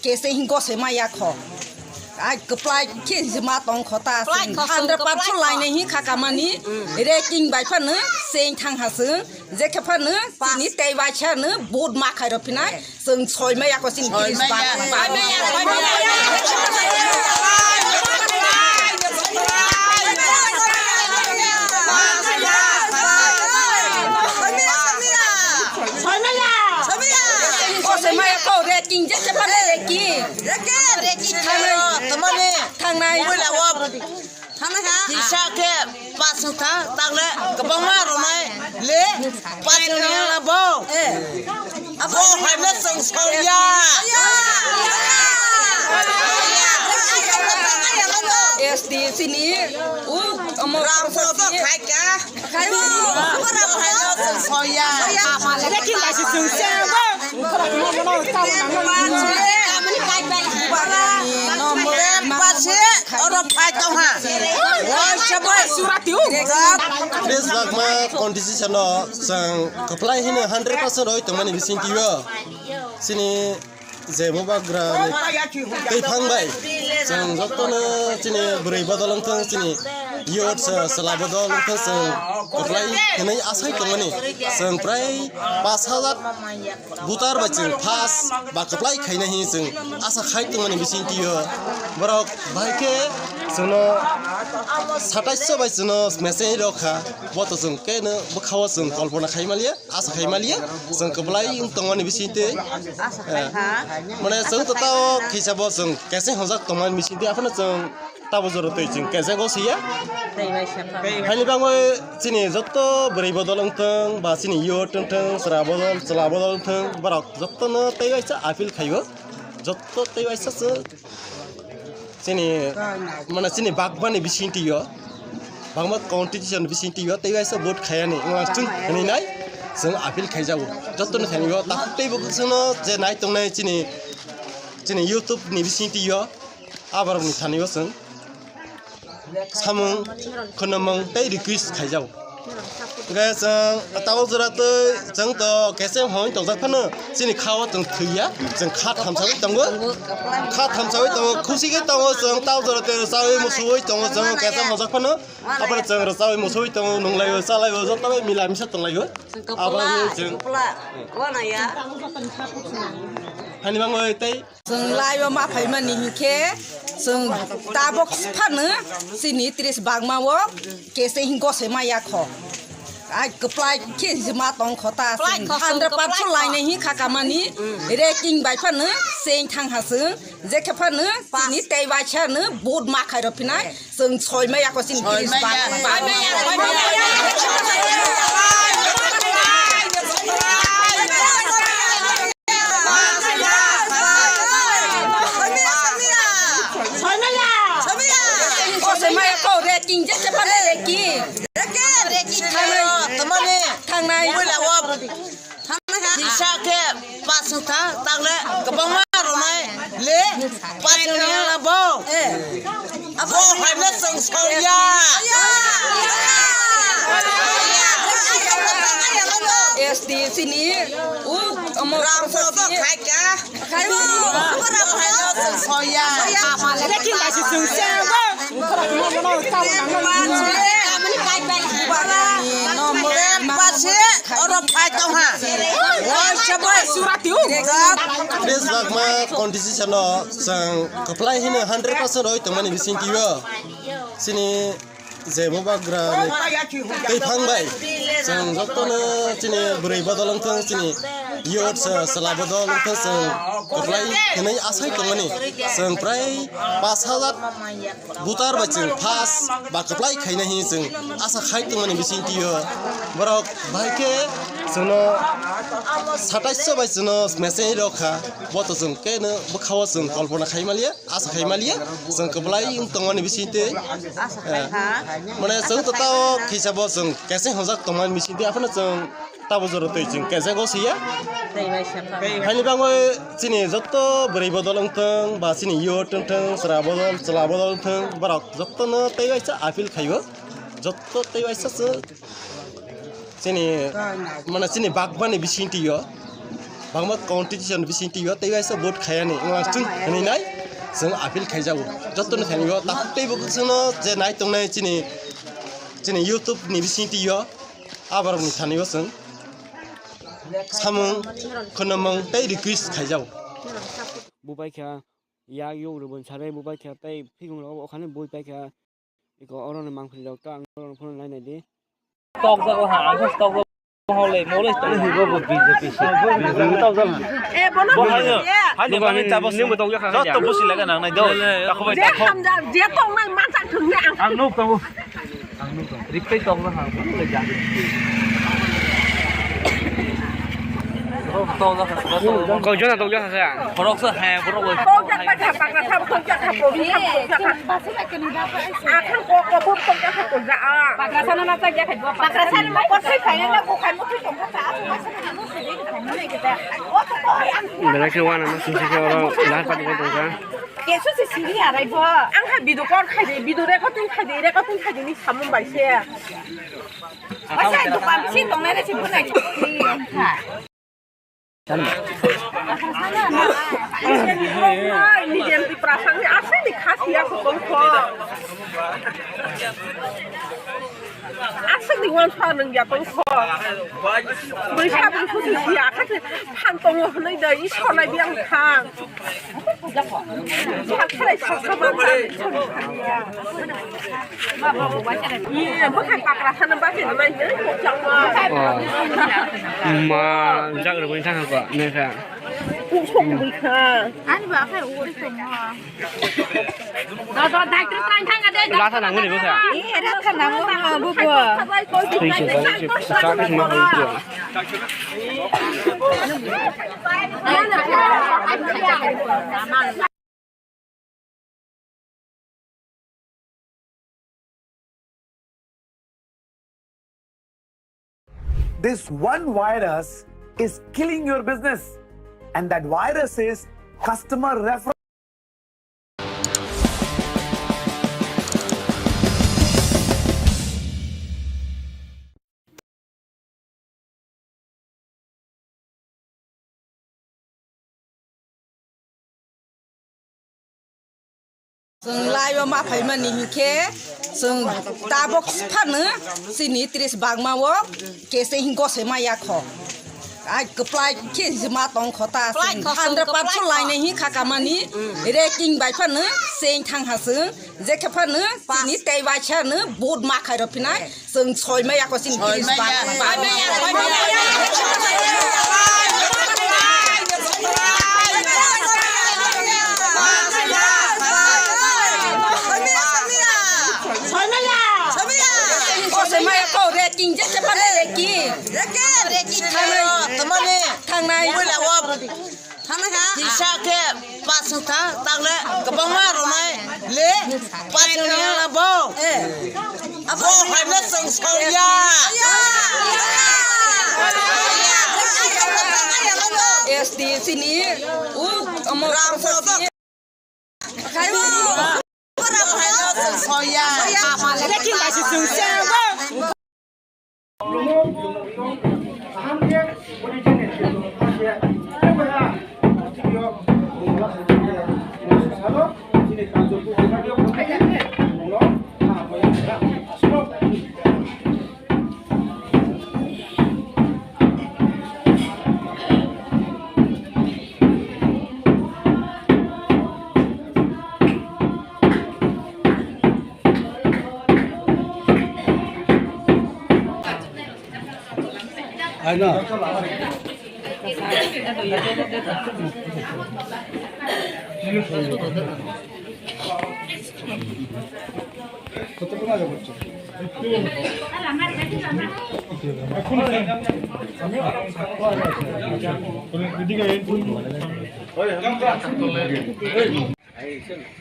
kese hin gose ma ya kho. Ai kwplai khe jima tong kho ta. Kwplai chwng kho, chwng hundred percent kwplai kho. Lainai hin kha kamani, mm, rating bai phano cheng thang ha chwng. Je khe phano chini tei bai sa no vote ma khai rw phinai. Chwng soi maya ko chini. Soi maya. Soi maya. Soi maya. Soi maya ko rating je se pa rating. Rating. Thangnai. Thangnai. Tisa khe pas wngkha, tangle kwbangma rwnai le pas wngya na bo. Bo hai no chwng songya. S T chini u omo ram photo khai ka. Khai bo. Bo hai no chwng songya. Lekin ba si chwng se bo. Oro phai tong ha. Wai sabai. Surati u. Please, bagma constitution no chwng kwplai hino hundred percent roi tongmani bising tio. Sini je Bubagra ni tei phang bai. Chwng jotono chini bwrwi bodol wngthang, chini youth, chwla bodol wngthang, chwng kwplai hwnwi asai tongmani. Chwng prai pash hajar voter bai chwng pass ba kwplai khaina hi chwng asa khai tongmani bisingtwi o. Borok bahai khe chwngno satais bai chwngno mechai rw kha. Bo to chwng khe no bwkha o chwng kolpona khai maliya, asa khai maliya. Chwng kwplai wng tongmani bisingtwi. Asa khai kha. Mane chwng to tao kisa bo chwng keseng hwnjak tongmani bisingtwi. Aphano chwng tabo jora twi chwng keseng o siya. Tei bai sa kha. Haini bangwi chini joto bwrwi bodol wngthang ba chini youth wngthang, chwla bodol, chwla bodol wngthang, borok jotono tei waisa appeal khaio. Joto tei waisa chwng chini, mane chini bagmani bisingtwi o, bagma constitution bisingtwi o tei waisa vote khayani wnglang chwng hwnwi nai chwng appeal khaijago. Jotono thani o takhuk tei bo chwngno je nai tongnai chini, chini YouTube ni bisingtwi o, aborokni thani o chwng samung khwnamung tei request khaijago. Hwnkhe chwng tabuk jora twi chwng to keseng hwn tongjak phano chini kha o chwng thwiya, chwng kha thamsawi tongo, kha thamsawi tongo, khusi khe tongo chwng tabuk jora twi rwchawi musuwi tongo chwng keseng hwnjak phano, aphano chwng rwchawi musuwi tongo, nunglaio chalaio joto bai mila misa tonglaio. Abo chwng haini bangwi tei Chwng lai o ma phaimani hinkhe chwng tabok phano chini tris bagma o kese hin gose ma yakho. Ai kwplai khe hinwi ma tong kho ta chwng hundred percent lainai hin kha kamani ranking bai phano chwng thang ha chwng je khe phano chini tei bai phano vote ma khai rw phinai. Chwng soi maya ko chini tris ba. Soi maya ko ranking je se pa ranking. Thangnai. Kisa khe pass wngkha, tangle kwbangma rwnai le pass wngya na bo. Bo hai no chwng songya. S T C ni u omo Ram so to khai ka. Khai bo. Bo hai no chwng songya. Lekin ba si chwng se bo. Tris bagma constitution o chwng kwplai hino hundred percent roi tongmani bisingtwi o chini je bubagra ni twi phang bai chwng jotono chini bwrwi bodol wngthang, chini youth, chwla bodol wngthang, chwng kwplai hwnwi asai tongmani. Chwng prai pash hajar voter bai chwng pass ba kwplai khaina hi chwng asa khai tongmani bisingtwi o. Borok bahai khe chwngno satais bai chwngno mechai rw kha. Bo to chwng khe no bwkha o chwng kolpona khai maliya, asa khai maliya. Chwng kwplai wng tongmani bisingtwi. Mane chwng to tao kisa bo chwng keseng hwnjak tongmani bisingtwi. Aphano chwng Tabo jora twi chwng kejak o siya. Tei bai sa kha. Haini bangwi chini joto bwrwi bodol wngthang, ba chini youth wngthang, chwla bodol, chwla bodol wngthang, borok jotono tei waisa appeal khaio. Joto tei waisa se chini, mane chini bagmani bisingtwi o, bagma constitution bisingtwi o tei waisa vote khayani wngma chwng hwnwi nai chwng appeal khaijago. Jotono thani o takhuk tei bo chwngno je nai tongnai chini, chini YouTube ni bisingtwi o. Aborokni thani o chwng samung khwnamung tei request khaijao. Bubaikha yak yok rwbon sanai bubaikha tei phikung rok okhane bui paikha. Iko oroni mangpili rok ta ang oroni phone nai nai di. Tok jago ha, ang tok jago hole mole. Hibo bo B J P se. Bo hayo, hayo bani tabo ningbo tokya kha. Joto busi laga nang nai do. Tako bai tako. Je hamja, je tongnai mansa thungnai ang. Ang nuk tongo. Ang nuk tongo. Riktai tongo ha. Ko jona tokya kha. Borok sa ha, borok bai. Tokya kha, pakra thap tokya kha. Akhir ko ko buk tokya kha ko ja. Pakra sana na tokya kha. Pakra sana ma ko sai kha na ko kha mo tokya kha. Belai khe wana ma sing sing khe oro lahar pati khe tongkha. Kesu se siri arai bo. Ang ha video call khai de, video recording khai de, recording khai de ni samung bai se. Asa dukan si tongnai na si bunai. Nijem Tiprasa ni aswk ni khasiya kho tongkho. Aswk ni wansa nung ya tongkho. Bwsa bwsa si ya kha se phan tongo hwnwi dai i sonai biang thang. Sak khalai sak kha man thang. Ye bwkhai pakra sana ba se nai nai kok chang ma. Oh. Ma jak rwgwi thang kha ne kha. Kok sok bwkha. Ani ba kha uri tongma. Latha nangmani bwkha. Latha nangmani bwkha. Thank you, thank you. This one virus is killing your business, and that virus is customer referral. Chwng lai o ma phaimani hinkhe chwng tabok phano chini tris bagma o kese hin gose ma yakho. Ai kwplai khe hinwi ma tongkho ta chwng hundred percent lainai hin kha kamani ranking bai phano cheng thang ha chwng je khe phano chini tei bai phano vote ma khai rw phinai. Chwng soi maya ko chini soi maya. Soi maya, soi maya. Soi maya. Soi maya. Ko soi maya ko ranking je se pa ranking. Ranking. Ranking. Thangnai. Thangnai. Thangna kha? Kisa khe pas wngkha, tangle kwbangma rwnai le pas wngya na bo. Eh. Bo hai no chwng songya. S T C ni u omo Ram Soto. Khai bo. Bo hai no chwng songya. Lekin bai se chwng songya. Hai na.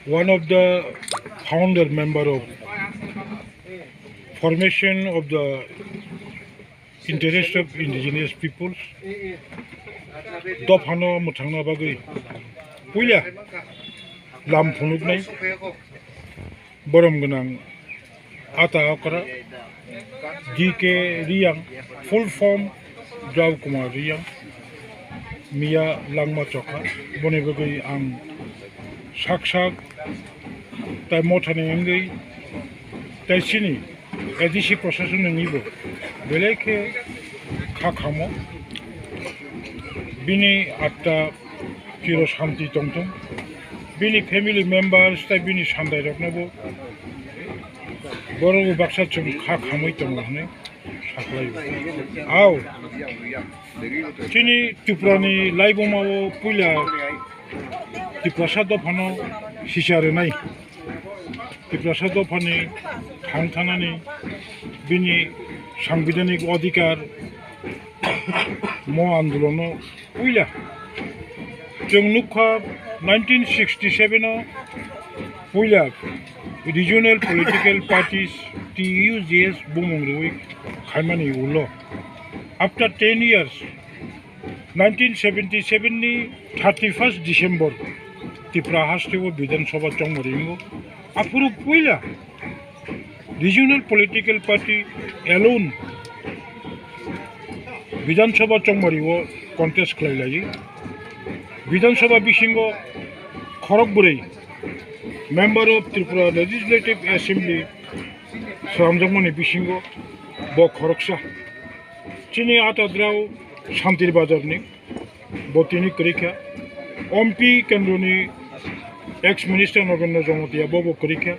One of the founder member of formation of the interest of indigenous peoples, dophano mwthangna bagwi puila lam phunuknai borom gwnang Ata Okra, D K Riyang, full form Drau Kumar Riyang, Miya Langma Chokha, boni bagwi ang sak sak tai mothani wngwi tai chini A D C procession wngwibo belai khe kha khamo. Bini atta chiro shanti tongthung. Bini family members tai bini sandairoknobo borok baksa chwng kha khamwi tongo hwnwi saklaio. Ao, chini Tripurani laibuma o puila Tiprasa dophano sisa rwnai. Tiprasa dophani thang thanani bini sangbidhanik odhikar mo andolono puila chwng nukha nineteen sixty-seven o puila regional political parties T U J S bumung rwi khaimani ulo. After ten years, nineteen seventy-seven ni thirty-first December Tipra haste o Bidhan Sabha chongmari wngo. Aphuru puila regional political party alone Bidhan Sabha chongmari o contest khlai lai. Bidhan Sabha bisingo khorok bwrwi Member of Tripura Legislative Assembly swnamjakmani bisingo bo khoroksa. Chini Atadrao Santir Bazarni bo tini kwrwi kha. Ompi kendroni ex minister Nagendra Jamatia bo bo kwrwi kha.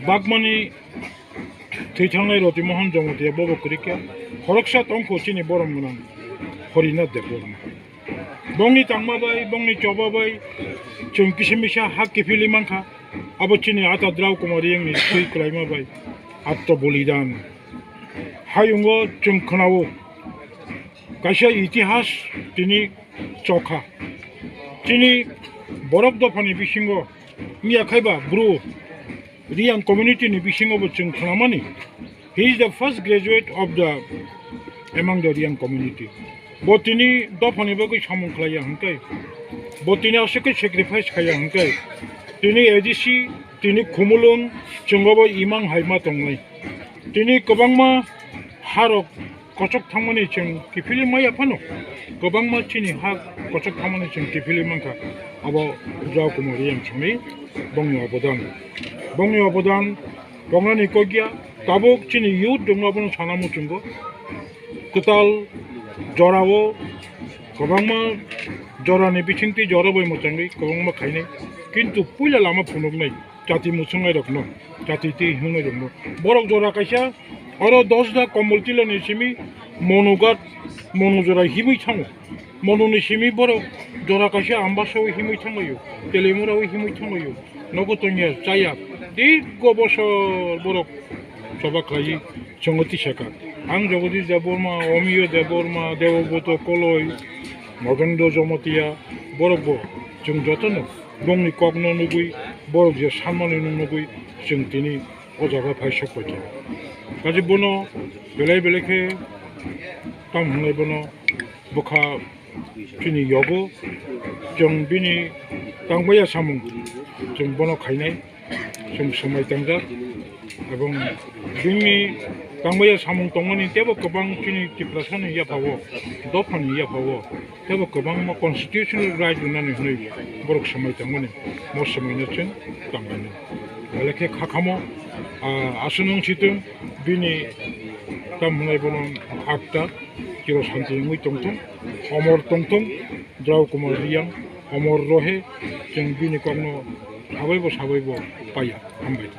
Bagmani thwi thangnai Roti Mohan Jamatia bo bo kwrwi kha. Khoroksa tongkho chini borom gwnang Horinath Debbarma. Bongni tangma bai, bongni choba bai, chwng kisa misa ha kiphilwi mankha. Abo chini Atadrao Kumar Reangni twi kwlaima bai atto bolidan. Hayungo chwng khwnao kaisa itihas tini chokha. Chini borok dophani bisingo wngya khaiba bru Reang community ni bisingo bo chwng khwnamani. He is the first graduate of the among the Reang community. Bo tini dophani bagwi samung khlaiya hwnkhe, bo tini aswk khe sacrifice khaiya hwnkhe, tini A D C, tini Khumulwng, chwng obo imang hai ma tongnai. Tini kwbangma harok kochok thangmani chwng kiphilwi maya phano, kwbangma chini ha kochok thangmani chwng kiphilwi mankha. Abo Rao Kumar Reang songni bongni obodan, bongni obodan tongnani kokya. Tabuk chini youth rokno abono sana muchungo, kwtal jorao kwbangma jorani bisingtwi jora bai mwchangwi kwbangma khainai, kintu puila lama phunuknai. Jati muchungnai rokno, jati twi hwngnai rokno. Borok jora kaisa, oro dos da kombol tilani simi monugat, monu jora himwi thango. Monuni simi borok jora kaisa Ambasao himwi thanglaio, Telemurao himwi thanglaio. Nogo tongya, chaya, dirgo bosor borok choba khlaiwi chongo tisaka. Ang Jagadish Debbarma, Omiyo Debbarma, Debobroto Koloi, Nagendra Jamatia, borok bo chwng jotono bongni kokno nugwi, borok je sanmani nung nugwi chwng tini o jaga phai sok paikha. Kaje bono belai belai khe tam hwnlai bono bwkha chini yogo, chwng bini tangbaiya samung chwng bono khainai, chwng swmai tangjak, ebong bini tangbaiya samung tongmani teibo kwbang chini Tiprasani yaphao, dophani yaphao. Teibo kwbangma constitutional right rwnani hwnwi borok swmai tongmani, mo swmaino chwng tongmani. Belai khe kha khamo, ah, aswk nung sitwng bini tam hwnai bono atta chiro santi wngwi tongthung, omor tongthung, Drao Kumar Reang, omor rohe, chwng bini kokno sabaibo sabaibo paiya. Hambai.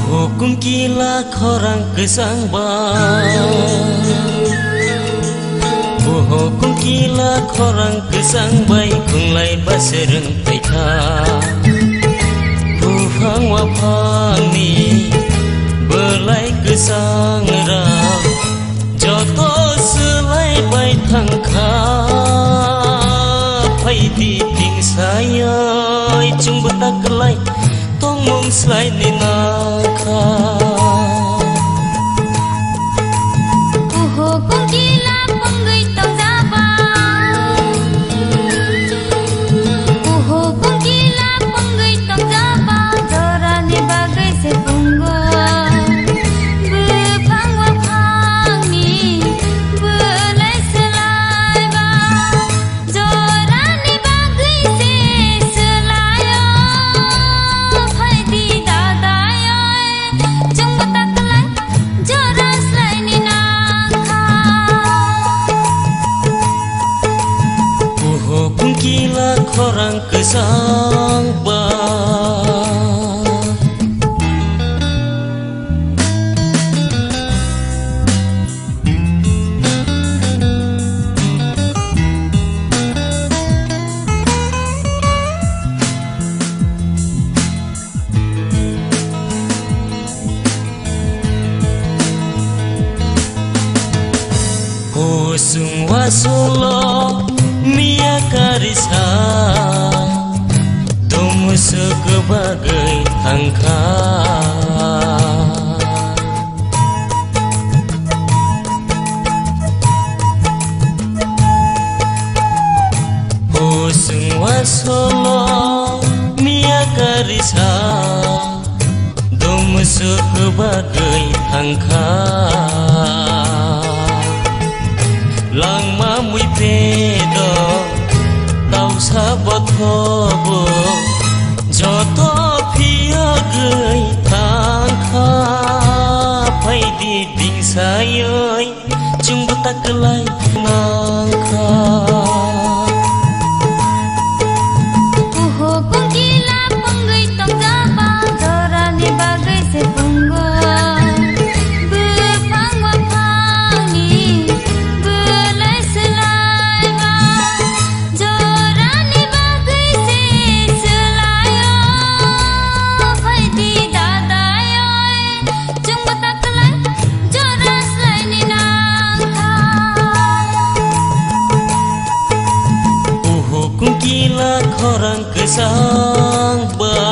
Buhukung kila khorang kwchang bai, buhukung kila khorang kwchang bai khunglai baswrwng paikha. Buphang waphangni bwlai kwchang rok joto swlai bai thangkha, phaidi tingsayoi chwngbo ta kwlai tongmung swlaini nangkha. Oho kongkila pongwi tongjaba, oho kongkila pongwi tongjaba, jorani bagwi se pungo. Buphang waphangni bwlai swlaiba, jorani bagwi se swlaio. Phaidi dadaio, chwngbo ta kwlai jora swlaini nangkha. Buhukung kila khorang kwchang ba. Kusung wasunglo miya karisa, dumsuk bagwi thangkha. Kwbagwi thangkha langma mui pedo tausa bothobo joto phiyogwi thangkha phaidi dingsayoi. Chwngbo ta kwlai nangkha. Kuhuk kungkila pungwi tongjaba jorani bagwi se pungo. Buphang waphangni bwlai swlaiba jorani bagwi se swlaio. Phaidi dadayoi. Chwngbo ta kwlai jora swlaini nangkha. Kuhuk kungkila khorang kwchang bai.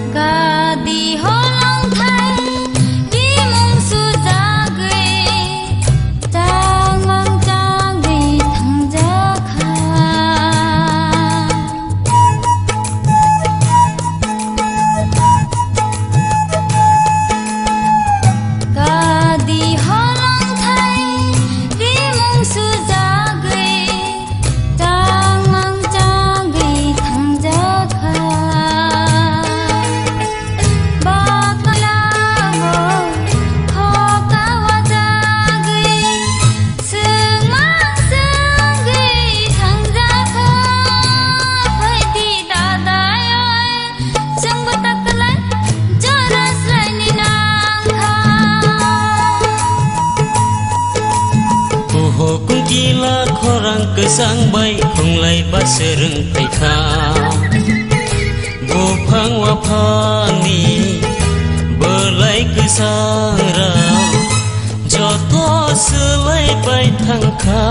Gadi holong thai, rimung sujagwi, changmang changwi thangjakha. Gadi holong thai, rimung sujagwi, tangmang changwi thangjakha. Bakla o khoka wajagwi, swngmang swngwi thangjakha. Phaidi dadayoi. Chwngbo ta kwlai jora swlaini nangkha. Kuhuk kungkila khorang kwchang bai khunglai ba swrwng phaikha. Buphang waphangni bwlai kwchang rang joto swlai bai thangkha.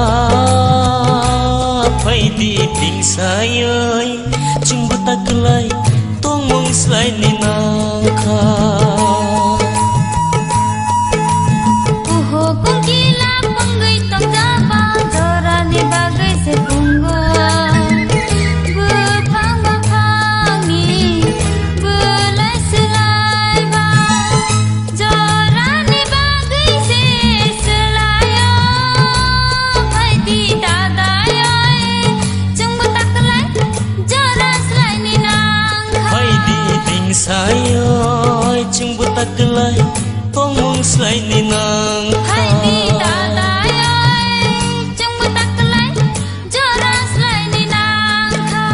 Phaidi dingsayoi. Chwngbo ta kwlai tongmung swlaini nangkha. Kuhuk kungkila pungwi tongjaba jorani bagwi se pungo. Buphang buphangni bwlai swlaiba. Jorani bagwi se swlaio, phaidi dadayoi, chwngbo ta kwlai jora swlaini nangkha. Phaidi dingsayoi, chwngbo ta kwlai tongmung swlaini nangkha. Phaidi dadayoi, chwngbo ta kwlai jora swlaini nangkha.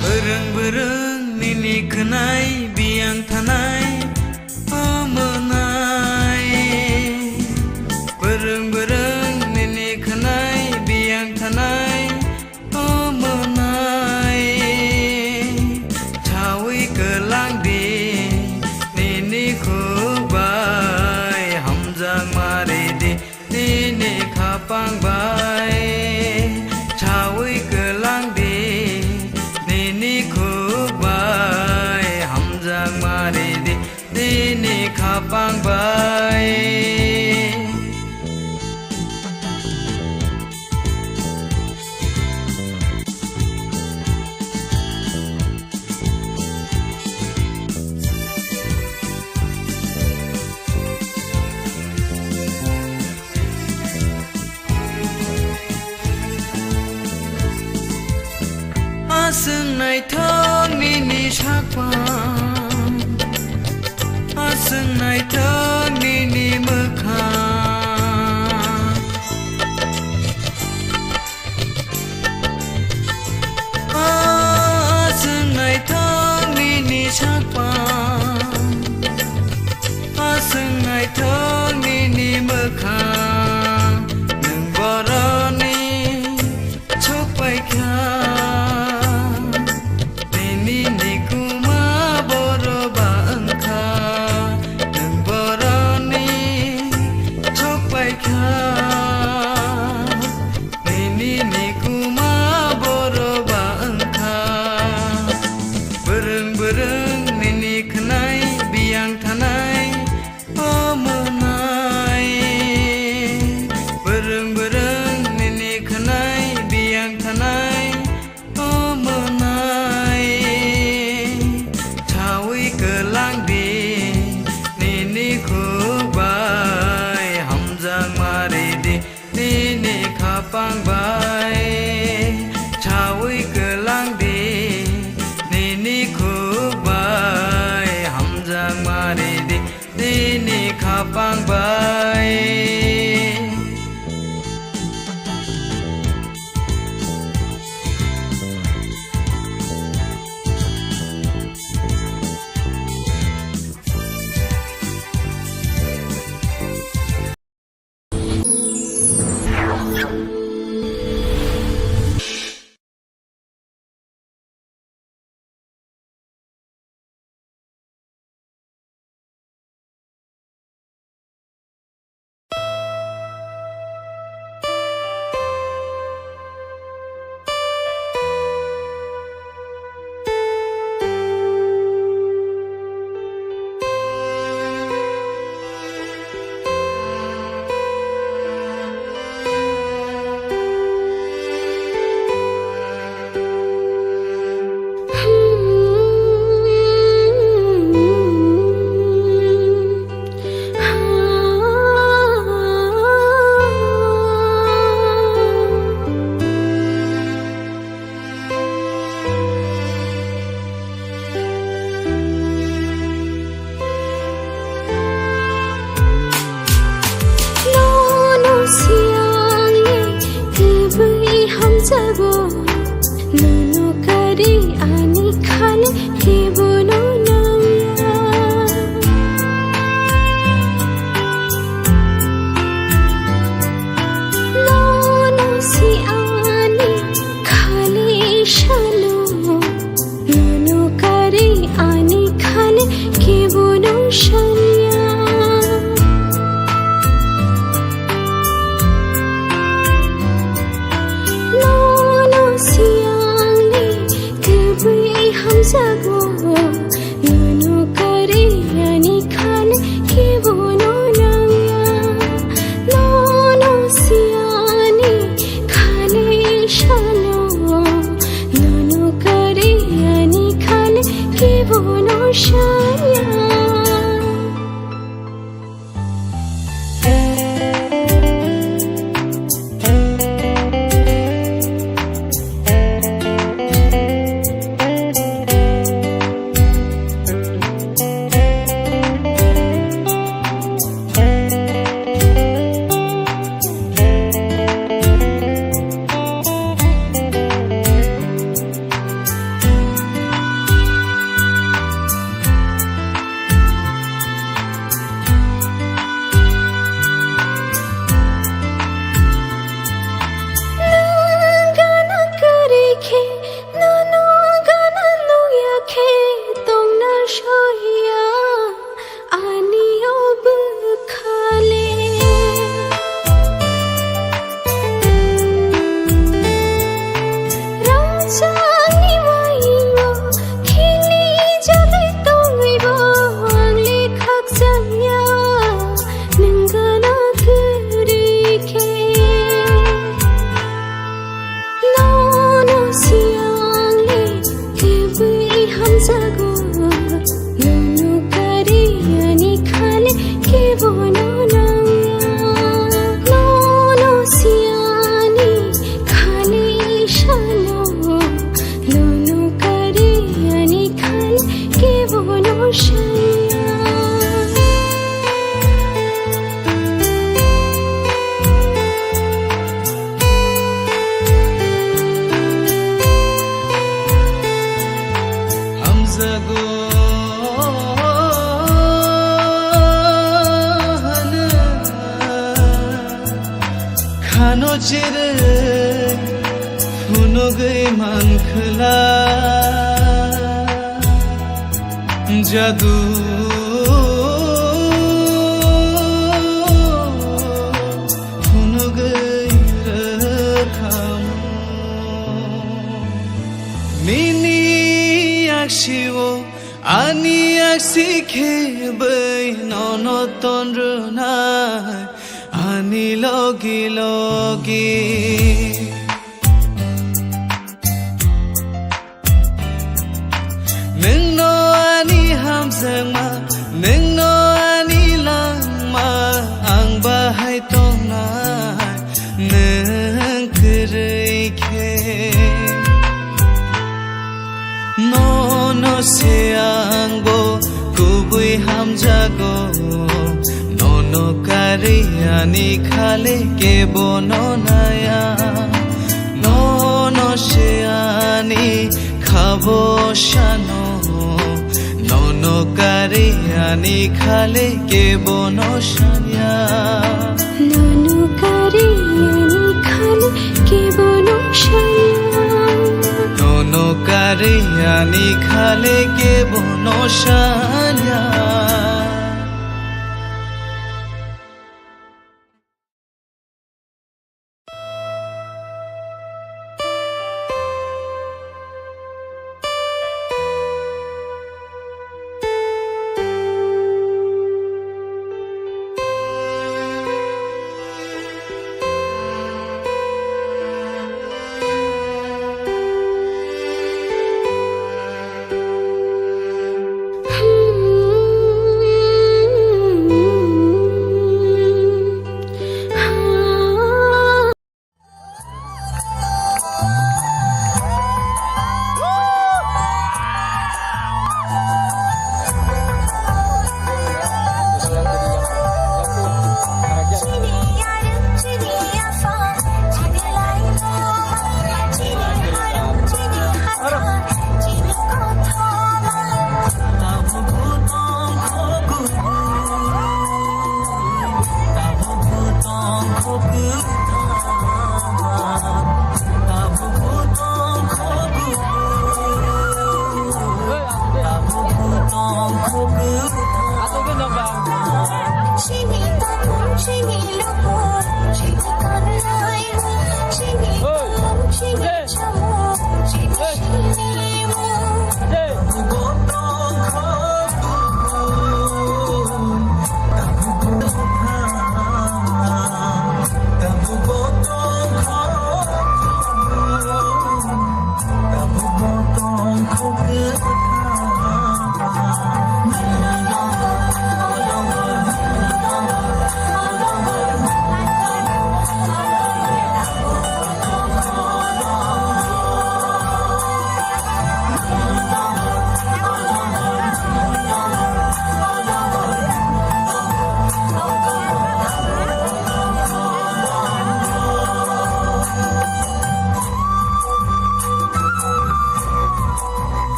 Bwrwng bwrwng nini khwnai biyang thanai. Omonai, bwrwng bwrwng nini khwnai biyang thanai, omonai. Chawi kwlang di, nini khuk bai hamjakma ridi. Nini khapang bai chawi kwlang di, nini khuk bai hamjakma ridi. Aswk naithok nini sakpang, aswk naithok nini mwkhang. Aswk naithok nini sakpang, aswk naithok nini mwkhang. Nwng boroni chukpaikha, nini nikuma boro ba wngkha. Nwng boroni chukpaikha, nini nikuma boro ba wngkha. Bwrwng bwrwng nini khwnai biyang thanai, o mwnai. Bwrwng bwrwng nini khwnai biyang thanai, o mwnai. Chawi kwlang di, nini khuk bai hamjakma ri di. Nini khapang bai chawi kwlang di, nini khuk bai hamjakma ri di, nini khapang bai. No chirwi phunugwi mankhwla jadu phunugwi rwkhamu. Nini yaksio ani yaksi khebwi nono tonrwnai ani logi logi. Nwngno ani hamjakma, nwngno ani langma, ang bahai tongnai nwng kwrwi khe. Nono se angbo kubui hamjago, nono karwi ani khale kebono naya. Nono se ani khabo sano, nono karwi ani khale kebono sanya. Nono karwi ani khale kebono sanya. Nono karwi ani khale kebono sanya.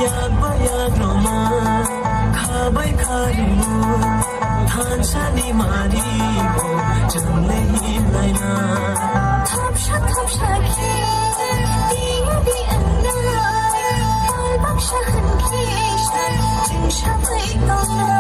Yak ba yak roma, kha bai kha rimo, thansa ni mari bo, chwng le hin lai na. Thapsa thapsa khe, di di ang na, pal baksa han khe, sa, chwng sa bai tong na.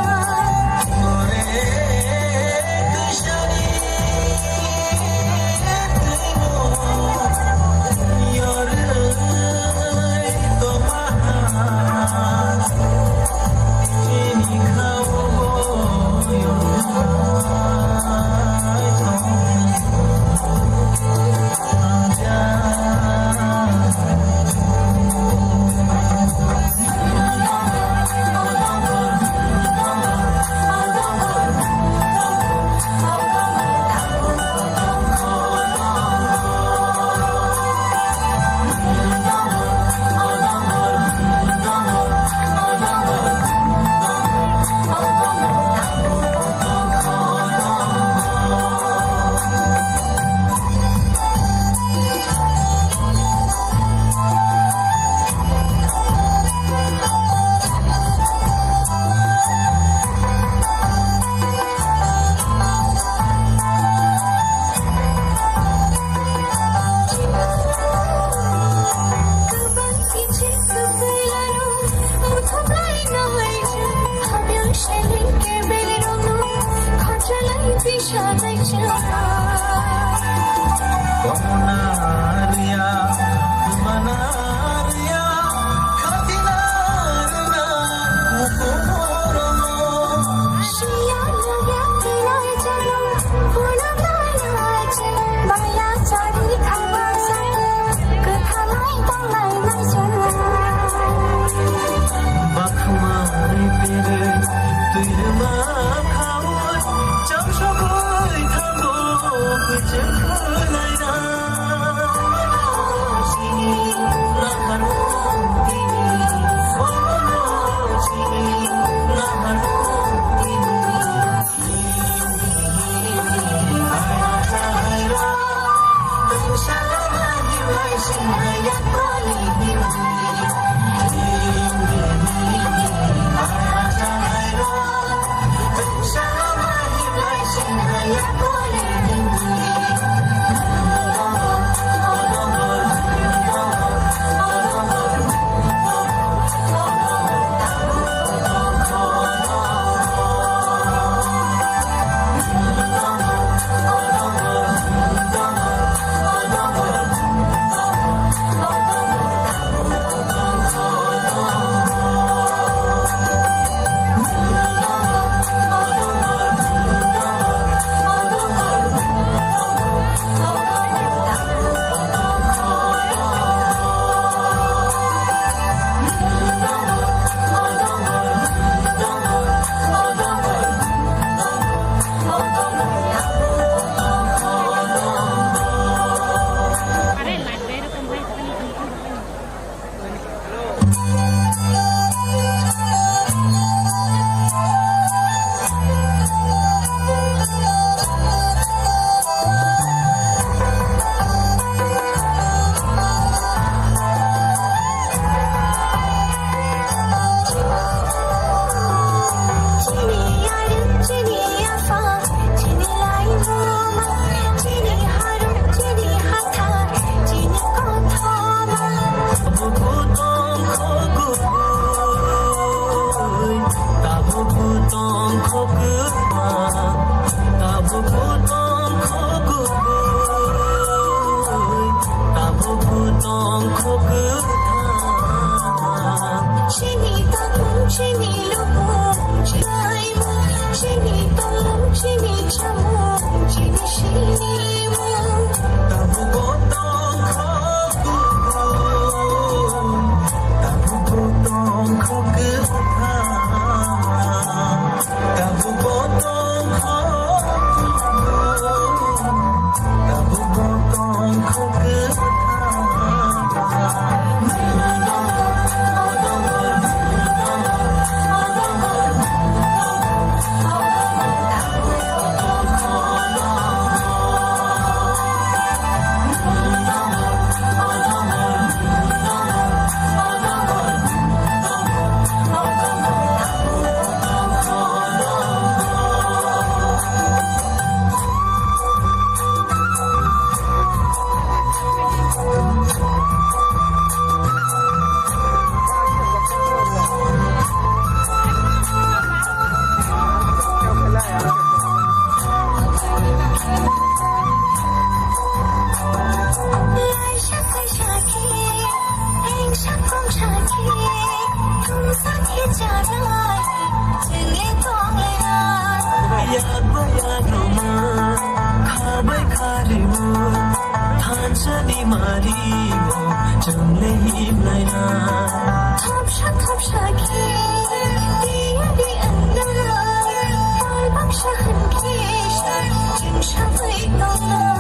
Chini tongmung, chini lubung, chini tongmung, chini chamung, chini sinimung. Tabuk o tongkho kubui, tabuk o tongkho kwthar. Tabuk o tongkho kubui, tabuk o tongkho kwthar. Thansani mari mo chwngle himlaina. Thopsa thopsa khe tiya di andar, tol baksa hwn khe chwng sabai tongnai.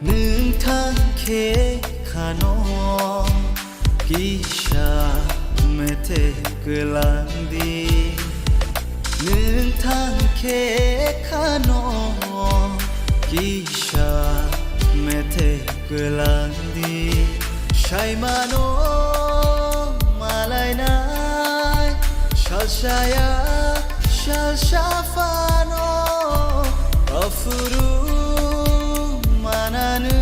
Nwng thang khe khano kisa methe kwlang di. Nwng thang khe khano kisa methe kwlang di. Saimano malainai salsaya salsa phano aphuru mananu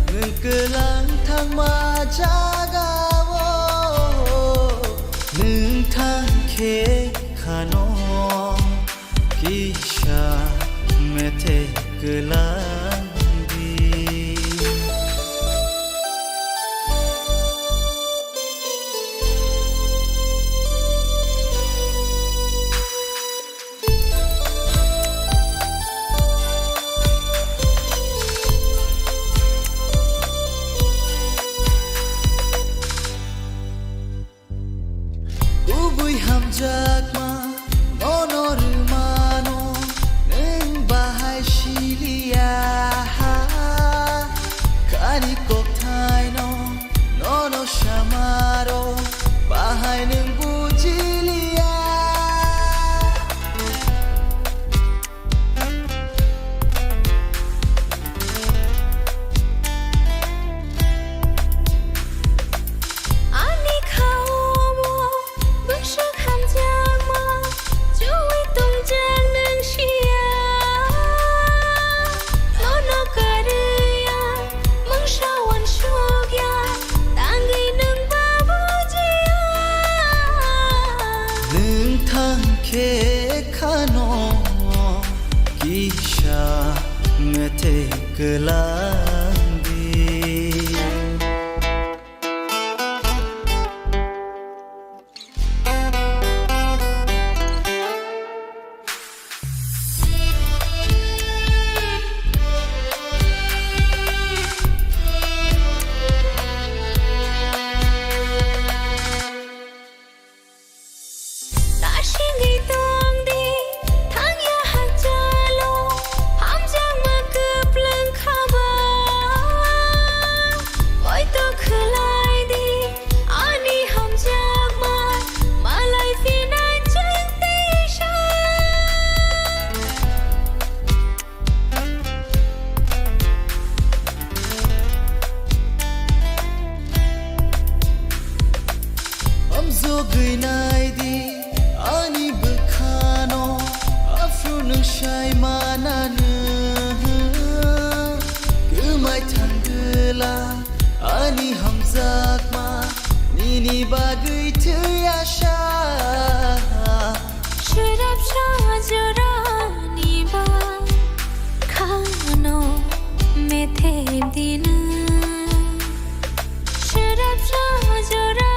nwng kwlang thangma jagao nwng thang khe khano kisa methe kwlang di. Kubui hamjakma nono rwmano nwng bahai siliya ha. Kani kokthaino nono samaro bahai nwng bujiliya. Ani kha-o bwswk hamjakma chwi tongjak nwng siya. Nono karwi ang mungsa uansukya tangwi nwng ba bujiya. Nwng thang khe khano kisa methe kwlang di. Nasingwi tongdi, thangya hakchalo, hamjakma kwplwng khaba. Poito khwlaidi, ani hamjakma, malai phinai chwng teisa. Hamjagwi naidi ani bwkhano, aphuru nwng sai mananw. Kwmai thangdwla ani hamjakma, nini bagwi thwi asa. Swrapsa jorani ba khano methe dinw. Swrapsa jora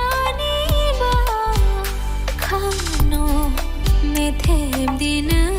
Thep di nang